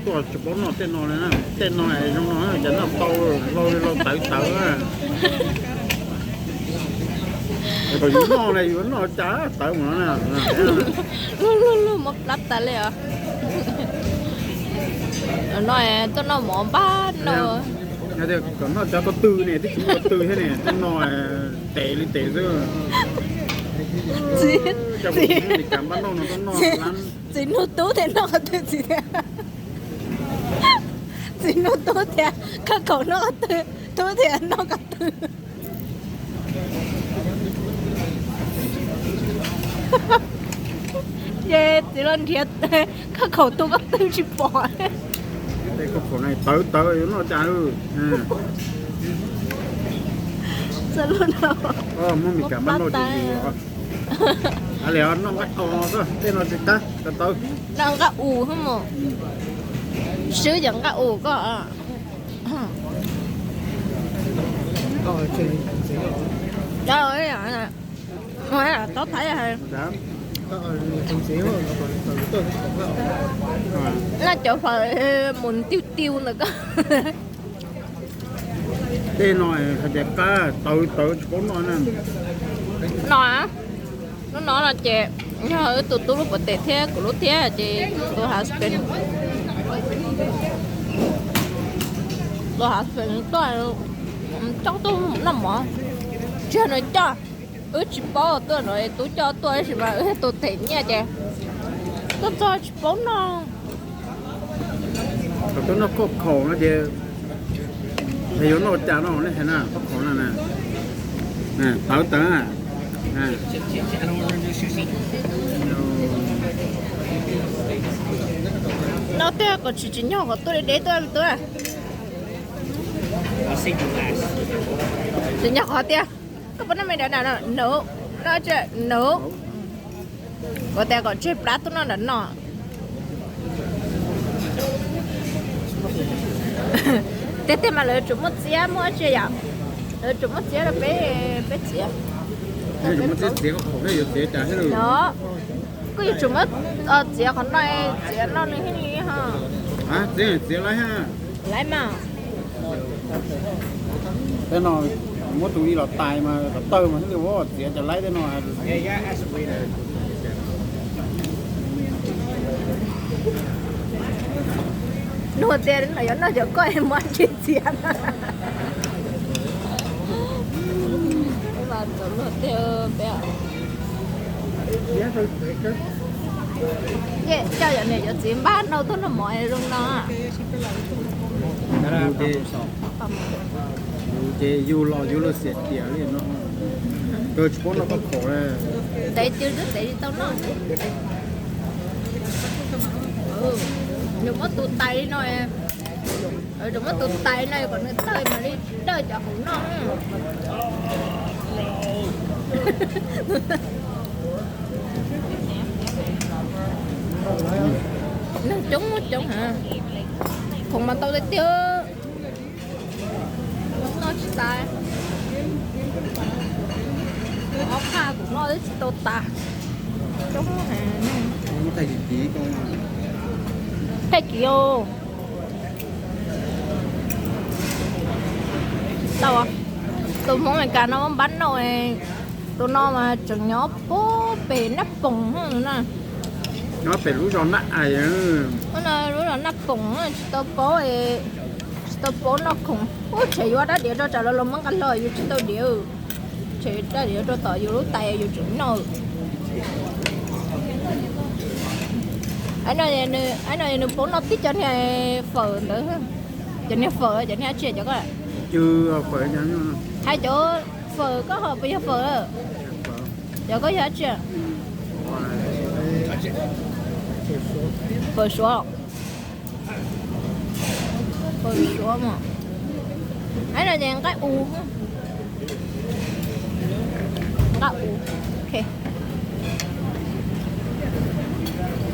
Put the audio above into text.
Tuaj tsis paub noj tej no li na, tej no zoo no cas noj tau, lau li lau tawv tawv. Kom yus noj na, yus noj cas tawv mus no na. Luag luag luag mob plab tas li os. No tuaj noj mov npab no. Kom noj cov ko tw ne, twb tsis muaj ko tw thiab ne, tuaj noj tes li tes xwb. Txiv, txiv, txiv nug tub tias noj ko tw, txiv tias, txiv nug tub tias khawb khaum noj ko tw, tub tias noj ko tw. Ces txiv los nrhiav khawb khaum tu ko tw tsis pom. Tej khawb khaum no tawv tawv yuav noj cas. Muab Mis Kas npab noj tsis dim. Li noj nqaij o xwb, tej no tsis qab tawv tawv. Noj nqaij u xwb mus. Swb cov nqaij u koj. Tau thaiv hais. Noj cov fawm mus tiw tiw ntawm ko. Tej no hais tias qab tawv tawv tsis paub noj na. No, lub no no ces yog wb tus tub lub pas tes thiab kuv lub thiab ces tus husband, tus husband tuaj, coj tuaj noj mov, tsis yog nws coj, wb tsis paub tuaj no, tub coj tuaj tab sis mas wb yog tus them nyiaj ces tuaj txog tsis paub noj. Kom tuaj noj khawb khaum no ces yuav noj cas no nej hais na, khawb khaum no na, tawv tawv. No tiag, kom tsis tsim nyog kom tuaj deb deb tuaj tuaj. Tsim nyog qhov tias koj puas noj me dav dav no, no, no, no. Kuv tias kom tseg plab tuaj noj nram no. Tiag tiag mas lawv yuav tsum muaj txiab muaj dab tsi yom? Lawv yuav tsum muaj txiab rau peb, peb txiav. Yuav tsum muaj txiab txiav, yuav txiav cas thiab? Koj yuav tsum muab txiav qhov no, txiav no nws thiaj li ho. Txiav, txiav laib ha. Laib mas. Tej no muab tus ib los tais mas kom tawg mas thiaj li ua txiav cov laib tej no. Nug tias no yuav noj cov koj muab tsis txiav na. Luag tiag peb. Coj cov niam cov txiv npab nrau tuaj noj mov zoo no. Ces yug los yuav luag xiam tiam li no. Kawg tsis paub noj khawb khaum li. Tev cw twb tev tsis tau noj. Nws muab tus tais li no, nws muab tus tais no kom nws tawg mas li dawj cov hauv no. Neeg coob coob heev, khoom mas ntau tiag tiag. Noj tsis tas, ob phaj kuv noj twb tsis tau tas. Coob heev. Thaij kiv os. Tau, tus Hmoob Amelikas no muab npab noj, tus no mas tseem nyob puag pem Naj Poos na. Nyob pem lub zos Naj Ais. Lub zos Naj Poos tsis tau paub, tsis tau paub noj khoom. Ub, tshem yuav dab diav rau tsam los los muab nqa hlo yus tsis tau diav. Tshem dab diav rau tom yus lub tais yus tseem noj. Aib no, aib no nws paub noj tib cov niag fawm ntawd. Cov niag fawm, cov niag dab tsi cov ko? Hais cov fawm ko ho puas yog fawm? Cov ko yog dab tsi? Fawm Suav. Fawm Suav mas. Aib no ces nqaij u. Nqaij u. Ok.